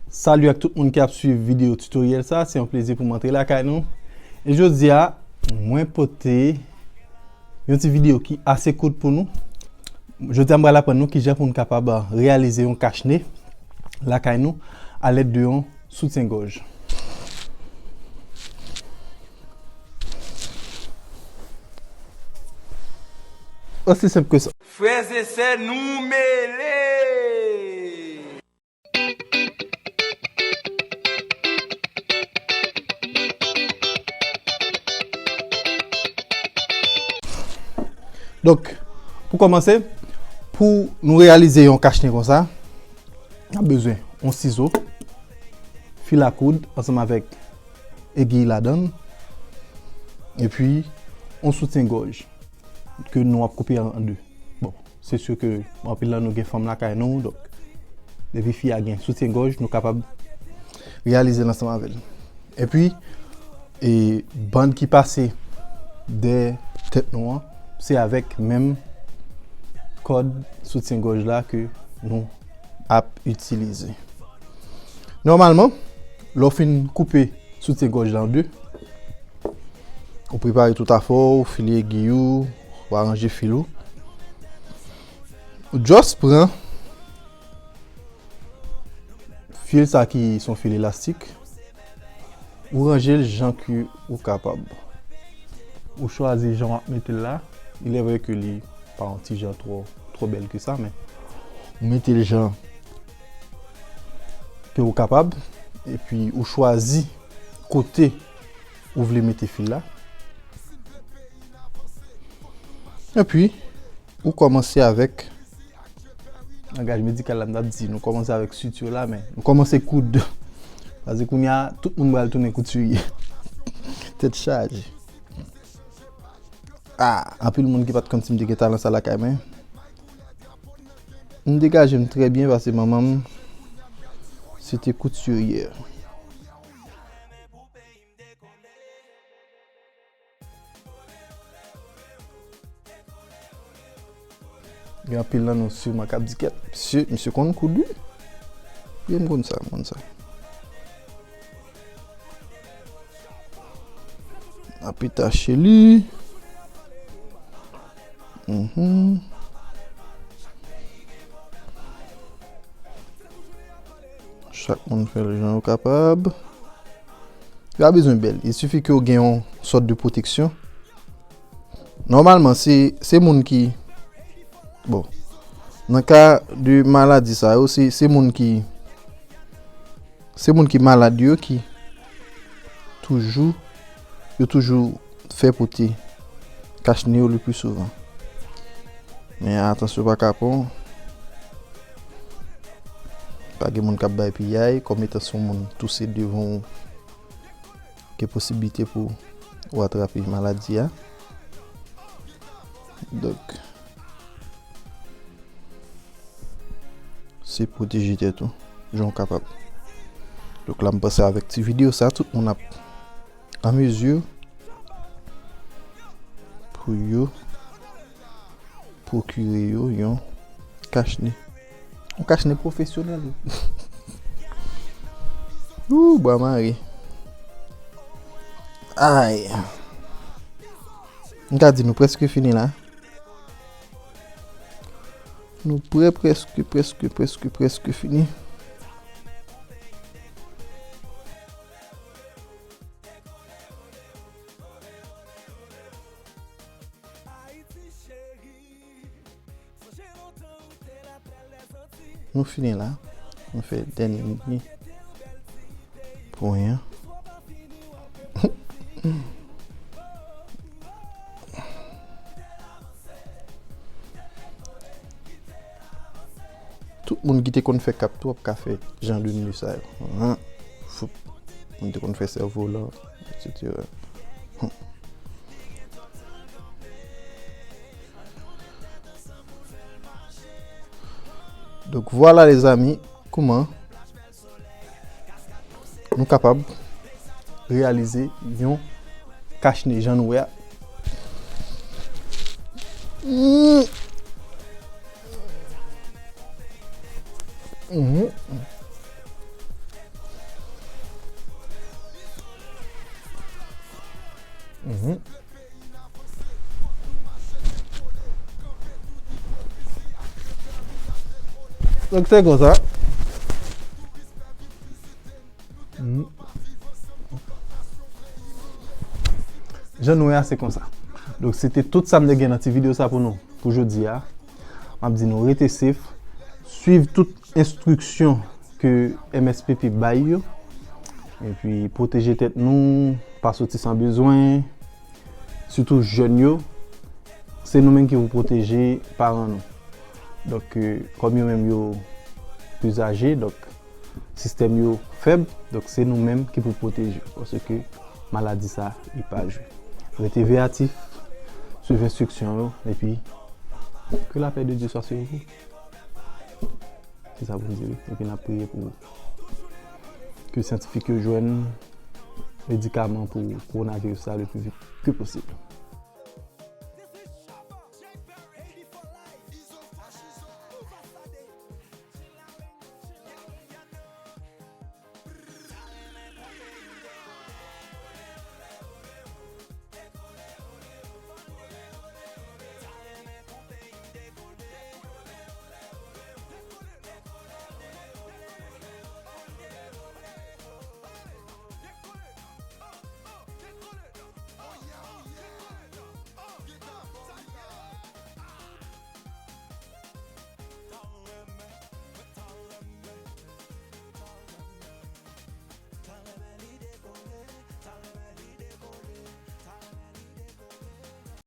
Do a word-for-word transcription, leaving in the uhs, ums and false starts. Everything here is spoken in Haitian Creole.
Salut ak tout moun ki ap swiv videyo tutoriel sa, se yon plezi pou m antre lakay nou. E jodi a, mwen pote yon ti videyo ki ase kout pou nou. Jodi a, m pral aprann nou kijan pou nou kapab reyalize yon kachne lakay nou alèd de yon soutyen gòj. Osi senp ke sa. Frè e sè, nou mele! Donk, pou kòmanse, pou nou reyalize yon kachne konsa, n ap bezwen yon sizo, fil a koud ansanm avèk egiy ladan l, epi yon soutyen gòj ke nou ap koupe an, an de. Bon, se si ke anpil nan nou gen fanm lakay nou, donk, depi fi a gen soutyen gòj, nou kapab reyalize l ansanm avè l. Epi, e, band ki pase dèyè tèt nou an, se avèk menm kòd soutyen gòj la ke nou ap itilize. Nòmalman, lè w fin koupe soutyen gòj la an de, ou prepare tout afè w, file egiy ou, ou aranje fil ou. Ou just pran fil sa ki se yon fil elastik, ou ranje l jan ke ou kapab. Ou chwazi jan w ap mete l la. Il est vrai ke li pa yon ti jan twò, twò bèl ke sa, men ou mete l jan ke ou kapab, epi ou chwazi kote ou vle mete fil la. Epi, ou kòmanse avèk, langaj medikal la, m t ap di, nou kòmanse avèk suture la, men nou kòmanse koud. Paske kounye a, tout moun pral tounen koutirye. Tèt chaje. Ah, anpil moun ki pa t konn si m te gen talan sa lakay mwen. M degaje m trè byen paske manman m, se te koutiryè. Gen anpil nan nou siman k ap di, "Kèt, misye, misye konn koud, wi." Wi, m konn sa, m konn sa. Apita cheli. Mhm. Chak moun fè l jan yo kapab. Yo pa bezwen bèl. Il sifi ke w gen yon sòt de pwoteksyon. Nòmalman, se, se moun ki, bon, nan ka de maladi sa yo, se, se moun ki, se moun ki malad yo ki toujou, yo toujou fè pote kachne yo le pli souvan. Men atansyon pa kapon. Pa gen moun k ap bay piyay, kòm etan se yon moun touse devan w, gen posiblite pou w atrape maladi a. Donk, se pwoteje tèt ou, jan w kapab. Donk la, m panse avèk ti videyo sa, tout moun ap an mezi pou yo pwokire yo yon kachne. Yon kachne pwofesyonèl. Ooh, bwa mare. Ay. M ka di nou prèske fini la. Nou prè, prèske, prèske, prèske, prèske fini. Nou fini la. Nou fè dènye pwen an. Tout moun ki te konn fè kap tou ap ka fè jan de nwi sa yo. Hen. Foup. Moun te konn fè sèvolan, et cetera. Donk, vwala, lezanmi, kouman nou kapab reyalize yon kachne jan nou wè a. Mm. Mhm. Mhm. Donk se konsa. Mhm. Jan nou wè a, se konsa. Donk se te tout sa m te gen nan ti videyo sa pou nou pou jodi a. M ap di nou rete safe, swiv tout enstriksyon ke M S P P bay yo, epi pwoteje tèt nou, pa soti san bezwen, sitou jèn yo, se nou menm ki pou pwoteje paran nou. Donk, euh, kòm yo menm yo pi aje, donk sistèm yo fèb, donk se nou menm ki pou pwoteje yo, paske maladi sa, li pa jwe. Rete veyatif, swiv enstriksyon yo, epi que la paix de Dieu soit sur vous. Se sa pou m di wi. Epi n ap priye pou ke syantifik yo jwenn medikaman pou kowonaviris sa le pli vit ke posib.